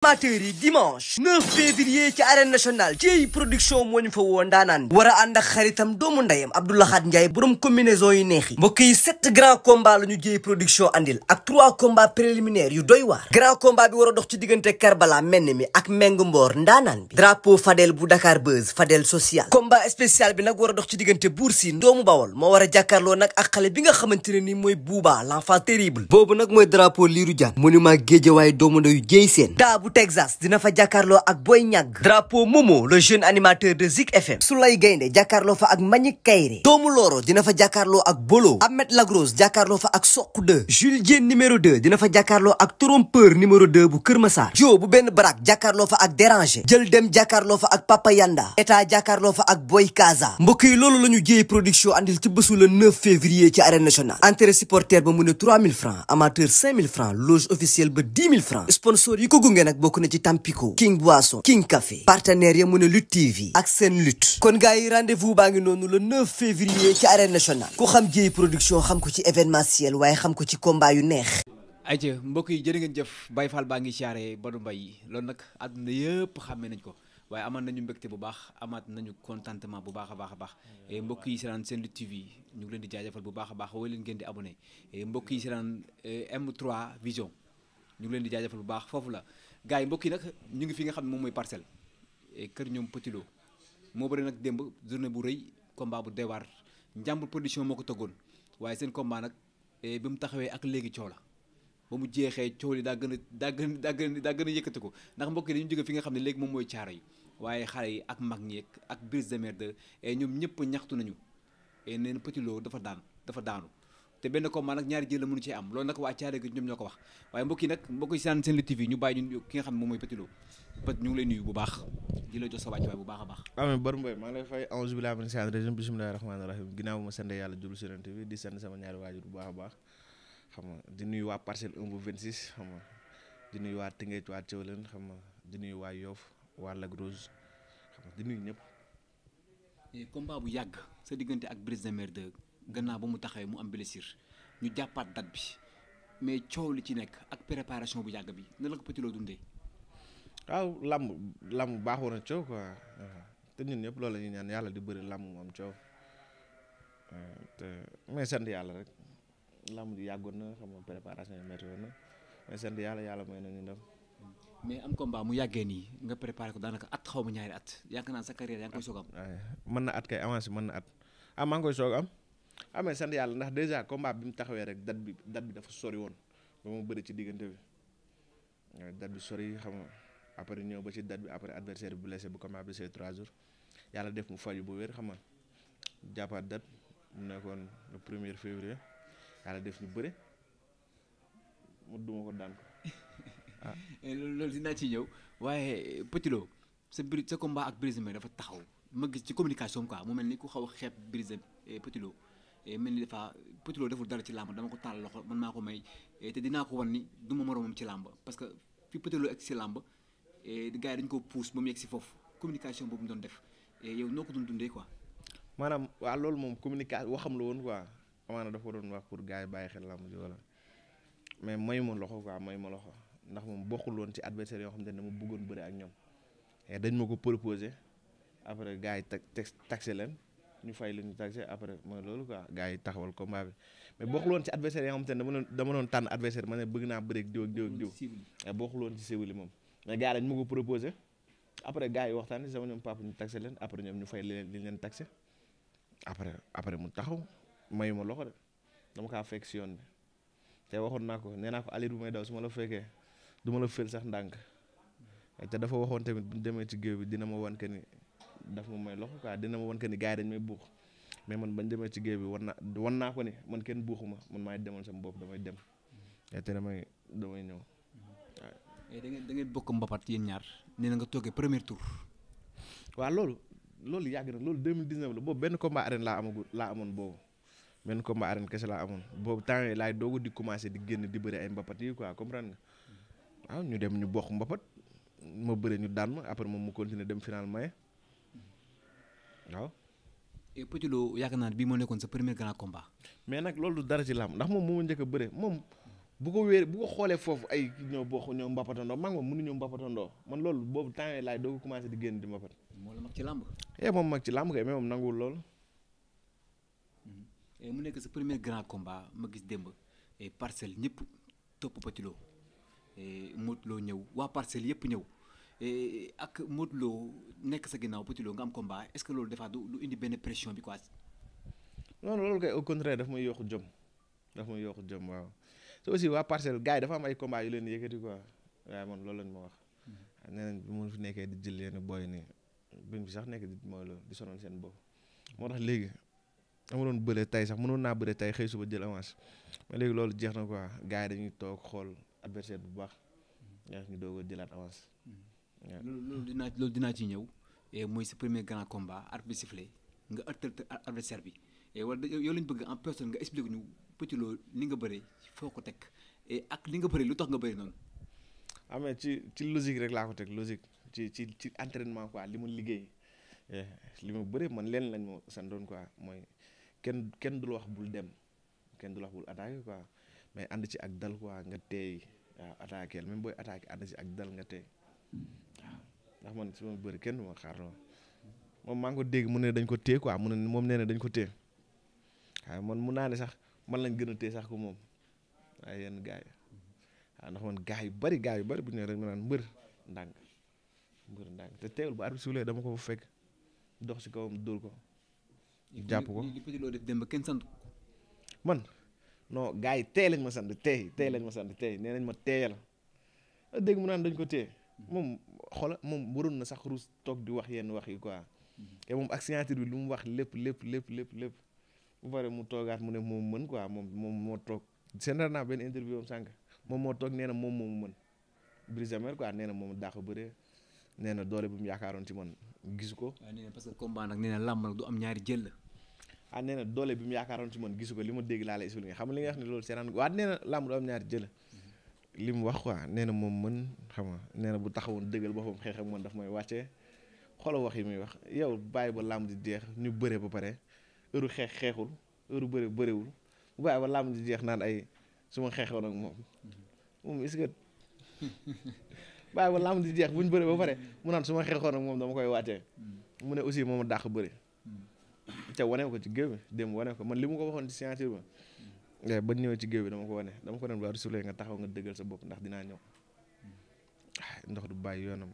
amateur yi dimanche 9 février ci arène nationale Dieye production moo ñu fa woo ndaanaan war a ànd ak xaritam doomu ndeyam Abdoulahat Ndiaye borom combinaison yu neex yi mbokk yi 7 grands combats la ñu Dieye production andil ak 3 combats préliminaires yu doy waar grand combat bi war a dox ci diggante Karbala menn mi ak Meng Mboor ndaanaan bi drapeau Fadel bu Dakar Buzz Fadel social combat spécial bi nag war a dox ci diggante Bour Sine doomu Bawol moo war a jàkkaarloo nag ak xale bi nga xamante ne ni mooy Bouba l'enfant terrible boobu nag mooy drapeau Lirou Diane monument Guédiawaye doomu ndeyu Dieye Sène Texas dina fa jàkkaarloo ak Boy Niang drapeau Momo le jeune animateur de Zik FM Soulay Gaynde jàkkaarloo fa ak Mbagnick Kaïré doomu Loro dina fa jàkkaarloo ak Bolo Ahmed Lagros jàkkaarloo fa ak Sokh 2 Jules Diène numéro 2 dina fa jàkkaarloo ak Trompeur numéro 2 bu Kër Massar Jo bu benn barak jàkkaarloo fa ak Déranger jël dem jàkkaarloo fa ak Papa Yanda État jàkkaarloo fa ak Boy Kaza mbokk yi loolu la ñu Dieye production andil ci bésu le 9 février ci arène nationale entrée supporter ba mu ne 3000 francs amateur 5000 francs loge officielle ba 10 000 francs sponsor yi ko gunge nag bokk na ci Tampico King Boisson King Café partenaire ya mu ne Lutte TV ak seen lutte kon gars yi rendez-vous baa ngi noonu le 9 février ci arène nationale ku xam Dieye production xam ko ci événementiel waaye xam ko ci combat yu neex ayca mbokk yi jërë ngeen jëf Baye Fall baa ngi siyaare Badou Mbaye loolu nag àdduna yëpp xàmmee nañ ko waaye amaat nañu mbégte bu baax amaat nañu contentement bu baax a baax mbokk yi seetaan seen Lutte TV ñu ngi leen di jaajëfal bu baax a baax wooy leen ngeen di abonné mbokk yi seetaan M3 Vision ñu ngi leen di jaajëfal bu baax foofu la gars yi mbokk yi nag ñu ngi fi nga xam ne moom mooy parcelle kër ñoom Petit Lo moo bëri nag démb journée bu rëy combat bu deewaar njàmbur production moo ko tëggoon waaye seen combat nag bi mu taxawee ak léegi coow la ba mu jeexee coow li daa gën a yëkkati ko ndax mbokk yi dañu jóge fi nga xam ne léegi moom mooy caaro yi waaye xale yi ak mag ñeeg ak Brise de Mer 2 ñoom ñëpp ñaxtu nañu nee na Petit Lo dafa daanu te benn combat nag ñaari jël la mënu ci am loolu nag waa caare gi ñoom ñoo ko wax waaye mbokk yi nag mbokk yi seen Lutte TV ñu bàyyi ñun ki nga xam ne moom mooy Petit Lo ñu ngi lay nuyu bu baax di la jox sa wàcc waay bu baax a baax amiin Badou Mbaye maa ngi lay fay a'uuzu billaahi mina shaytaani rajiim bismillaahi rahmaani rahiim ginnaaw bu ma sant yàlla jublu si Yonent bi di sant sama ñaari waajur bu baax a baax xam nga di nuyu waa parcelle 1 bu 26 xam nga di nuyu waa Tëngéej waa Thiawlène xam nga di nuyu waa Yoff waa Lac Rose xam nga di nuyu ñëpp combat bu yàgg sa diggante ak Brise de Mer 2 gannaaw ba mu taxawee mu am blessure ñu jàppaat date bi mais coow li ci nekk ak préparation bu yàgg bi nan la ko Petit Lo dundee. waaw lamb baaxoon na coow quoi te ñun ñëpp loolu la ñuy ñaan yàlla di bëri lamb mu am coow te mais sant yàlla rek lamb ji yàggoon na xam nga préparation yi métti woon na mais sant yàlla may nañu ndam. mais am combat mu yàggee nii nga préparé ko daanaka at xaw ma ñaari at yaakaar naa sa carrière yaa ngi koy soog am. mën na at kay avancé mën na at maa ngi koy soog am. mais sant yàlla ndax déjà combat bi mu taxawee rek date bi dafa sori woon ba mu bëri ci diggante bi date bi sori xam nga après ñëw ba ci date bi après adversaire bi blessé bu combat bi c'est 3 jours yàlla def mu faju bu wér xam nga jàppaat date mu nekkoon le 1er février yàlla def ñu bëri mu duma ko daan ko loolu dinaa ci ñëw waaye Petit Lo sa combat ak Brise de Mer dafa taxaw ma gis ci communication quoi mu mel ni ku xaw a xeeb Brise Petit Lo mel ni dafa Petit Lo deful dara ci làmb dama ko taal loxo man maa ko may te dinaa ko wan ni du ma moromam ci làmb parce que fi Petit Lo egg si làmb gars yi dañu ko pousse ba mu yegg si foofu communication boobu mu doon def yow noo ko doon dundee quoi. maanaam waaw loolu moom communication waxam la woon quoi amaana dafa doon wax pour gars yi bàyyi xel làmb ji wala mais mayu ma loxo quoi mayu ma loxo ndax moom bokkul woon ci adversaire yoo xam ne dama bëggoon bëri ak ñoom dañ ma ko proposé après gars yi taxé leen. ñu fay lu ñu taxé après mooy loolu quoi gars yi taxawal combat bi mais bokkul woon ci adversaire yi nga xamante ne dama doon tànn adversaire ma ne bëgg naa bëreeg diw ak diw bokkul woon ci cible moom mais gars yi dañ ma ko proposé après gars yi waxtaan sama ñoom papa ñu taxé leen après ñoom ñu fay li leen taxé après mu taxaw mayu ma loxo de dama kaa fekk si yoon bi te waxoon naa ko nee naa ko alir bu may daw su ma la fekkee du ma la fël sax ndànk te dafa waxoon tamit bu ñu demee ci géew bi dina ma wan que ni daf ma may loxo quoi dina ma wan que ni gars yi dañ may buux mais man bañ demee ci géej bi wan naa ko ni man kenn buuxu ma man maay demal sama bopp damay dem te damay ñëw waaw. da ngeen bokk mbapat yéen ñaar nee na nga toogee premier tour. waaw loolu yàgg na loolu 2019 la boobu benn combat arène laa amoon boobu benn combat arène kese laa amoon boobu temps yii laay doog di commencé di génn di bëri ay mbapat yi quoi comprendre nga waaw ñu dem ñu bokk mbapat ma bëri ñu daan ma après moom mu continuer dem final maye. waaw. Petit Lo yaakaar naa bii moo nekkoon sa premier grand combat. mais nag loolu du dara ci làmb ndax moom moo ma njëkk a bëre moom bu ko xoolee foofu ay ñoo bokk ñoo mbapatandoo mag moom mënuñoo mbapatandoo man loolu boobu temps yii laay doog a commencé di génn di mbapat. moo la mag ci làmb. moom mag ci làmb kay mais moom nanguwul loolu. mu nekk sa premier grand combat ma gis démb parcelle ñëpp topp Petit Lo Modou Lo ñëw waa parcelle yëpp ñëw ak Modou Lo nekk sa ginnaaw Petit Lo nga am combat est-ce que loolu dafa du indi benn pression bi quoi. non loolu kay au contraire daf may yokk jom waaw te aussi waa parcelle gars yi dafa am ay combat yu leen yëkkati quoi waaye man loolu lañ ma wax. nee nañ bu mu fi nekkee di jël yenn booy nii buñ fi sax nekk mooy loolu di sonal seen bopp moo tax léegi dama doon bëre tey sax mënoon naa bëre tey xëy suba jël avance mais léegi loolu jeex na quoi gars yi dañuy toog xool adversaire bu baax yaa ñu doog a jëlaat avance. loolu dinaa ci ñëw mooy sa premier grand combat arbitre bi sifflé nga ëttal adversaire bi wala yow lañ bëgg en personne nga expliqué ñu Petit Lo li nga bëre foo ko teg ak li nga bëre lu tax nga bëre noonu. mais ci logique rek laa ko teg logique ci entraînement quoi li ma liggéey li ma bëre man leen lañ ma sandoon quoi mooy kenn du la wax bul dem kenn du la wax bul attaqué quoi mais ànd ci ak dal quoi nga teey waaw attaqué même booy attaqué ànd ci ak dal nga teey waaw ndax man su ma bëri kenn du ma xaar lool moom maa ngi ko dégg mu ne dañ ko téye quoi moom nee na dañ ko téye waaye man mun naa ne sax man lañ gën a téye sax ko moom waaye yenn gars yi waaw ndax man gars yu bari bu ñu nee rek ma naan mbër ndànk te teewul ba arbitre suulee dama ko fa fekk dox si kawam dóor ko jàpp ko li Petit Lo def dem ba kenn sant man non gars yi tey lañ ma sant tey lañ ma sant tey nee nañ ma teeyal dégg mu naan dañ ko téye moom xoola moom waroon na sax ruus toog di wax yenn wax yi quoi te moom ak signature bi lu mu wax lépp bu pare mu toogaat mu ne moom mën quoi moom moo toog seetlu naa benn interview am sànq moom moo toog nee na moom moomu mën Brise de Mer quoi nee na moom daa ko bëree nee na doole bi mu yaakaaroon ci man gisu ko. waaw nee na parce que combat nag nee na làmb nag du am ñaari jël la. nee na doole bi mu yaakaaroon ci man gisu ko li ma dégg laa lay expliqué xam nga li nga wax ne loolu seetaan waaw nee na làmb du am ñaari jël li mu wax quoi nee na moom mën xam nga nee na bu taxawoon dëggal boppam xeex ak man daf may wàccee xoolal wax yi muy wax yow bàyyi ba làmb di jeex ñu bëre ba pare heure xeexul heure bëriwul bu bàyyi ba làmb di jeex naan ay su ma xeexoon ak moom est-ce que bàyyi ba làmb di jeex bu ñu bëre ba pare mu naan su ma xeexoon ak moom dama koy wàccee mu ne aussi moom a dàq bëri te wane ko ci géew bi dem wane ko man li mu ko waxoon ci signature ba ba ñëwee ci géew bi dama ko wane dama ko dem ba risulee nga taxaw nga dëggal sa bopp ndax dinaa ñëw ndox du bàyyi yoonam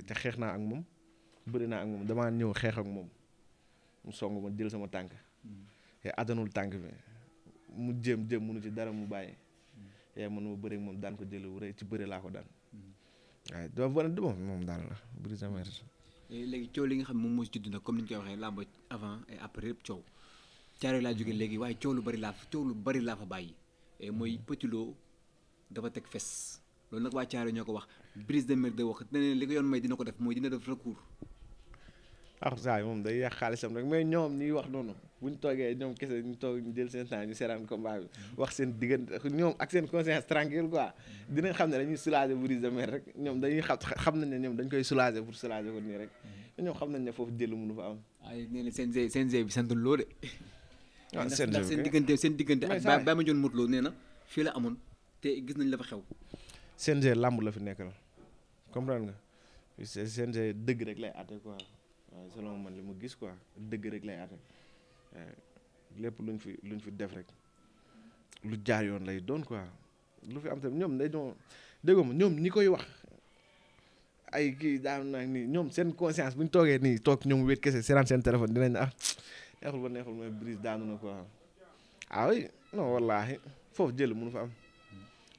te xeex naa ak moom bëri naa ak moom damaa ñëw xeex ak moom mu song ma jël sama tànk te attanul tànk bi mu jéem munu ci dara mu bàyyi man ma bëri moom daan ko jël wu rëy ci bëri laa ko daan waaye dama wane du moom daal la Brise de Mer. léegi coow li nga xam ne moom moo si judd nag comme ni ñu koy waxee làmb avant et après yëpp coow caare laa jógee léegi waaye coow lu bari laa fa bàyyi mooy Petit Lo dafa teg fes loolu nag waa caare ñoo ko wax Brise de Mer da wax ne li ko yoon may dina ko def mooy dina def recours. saa yi moom day yàq xaalisam rek mais ñoom ñuy wax noonu bu ñu toogee ñoom kese ñu toog ñu jël seen temps ñu seeraan combat bi wax seen diggante ñoom ak seen conscience tranquille quoi dinañ xam ne dañuy soulager Brise de Mer rek ñoom dañuy xam nañ ne ñoom dañ koy soulager pour soulager ko nii rek ñoom xam nañ ne foofu jël mënu fa am. ay nee na CNG bi sant loo de. waaw ndax seen diggante ak Baye Mandione Modou Lo nee na fii la amoon te gis nañ la fa xew. CNG làmb la fi nekkal comprendre nga CNG dëgg rek lay àtte quoi. waaw selon man li ma gis quoi dëgg rek lay àtte lépp luñ fi def rek lu jaar yoon lay doon quoi lu fi am tamit ñoom dañoo déggoo ma ñoom ñi koy wax ay kii daan naa nii ñoom seen conscience bu ñu toogee nii toog ñoom wéet kese seetaan seen téléphone dinañ neexul ba neexul mais Brise daanu na quoi oui non wallaahi foofu jël mënu fa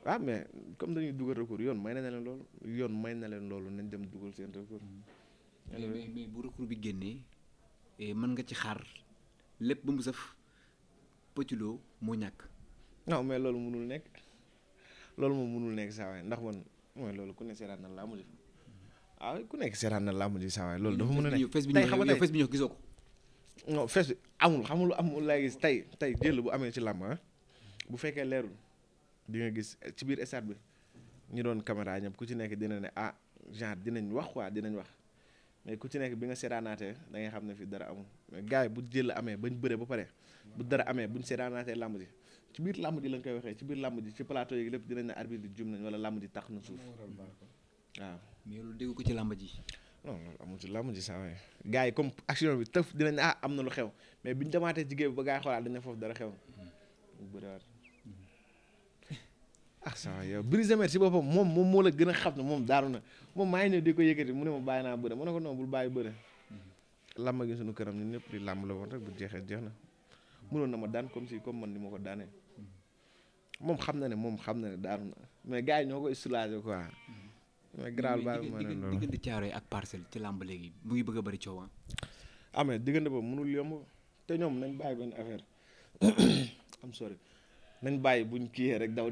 am mais comme dañuy dugal recours yoon may na leen loolu nañ dem dugal seen recours. mais bu recours bi génnee mën nga ci xaar lépp ba mu saf Petit Lo moo ñàkk. non mais loolu mënul nekk moom mënul nekk saa waay ndax man mooy loolu ku ne seetaan na làmb ji ku nekk seetaan na làmb ji saa waay loolu dafa mën a nekk tey xam nga fes bi ñëw gisoo ko. non fes bi amul laa gis tey jël bu amee ci làmb bu fekkee leerul di nga gis ci biir stade bi ñu doon caméra ñëpp ku ci nekk dina ne genre dinañ wax quoi dinañ wax. mais ku ci nekk bi nga seetaanaatee da ngay xam ne fi dara amul mais gars yi bu jël amee bañ bëre ba pare bu dara amee buñ seetaanaatee làmb ji ci biir làmb ji lañ koy waxee ci biir làmb ji ci plateau yi lépp dinañ ne arbitre di jum nañ wala làmb ji tax na suuf waaw. mais loolu dégg ko ci làmb ji. non loolu amul ci làmb ji saa waay gars yi comme action bi tëf dinañ ne am na lu xew mais biñu demaatee ci géew bi ba gars yi xoolaat dañ ne foofu dara xew mu bëriwaat saa waay yow Brise Mer si boppam moom moo la gën a xam ne moom daaru na moom maa ngi ñëw di ko yëkkati mu ne ma bàyyi naa bëre mu ne ko non bul bàyyi bëre làmb gi suñu këram ñun ñëpp li làmb la woon rek bu jeexee jeex na mënoon na ma daan comme man ni ma ko daanee moom xam na ne daaru na mais gars yi ñoo koy soulager quoi mais grave baal ma ne loolu diggante Thiaroye ak Parcelles ci làmb léegi mu ngi bëgg a bëri coow mais diggante boobu mënul yomb te ñoom nañ bàyyi benn affaire am sorry nañ bàyyi buñ kiiyee rek daw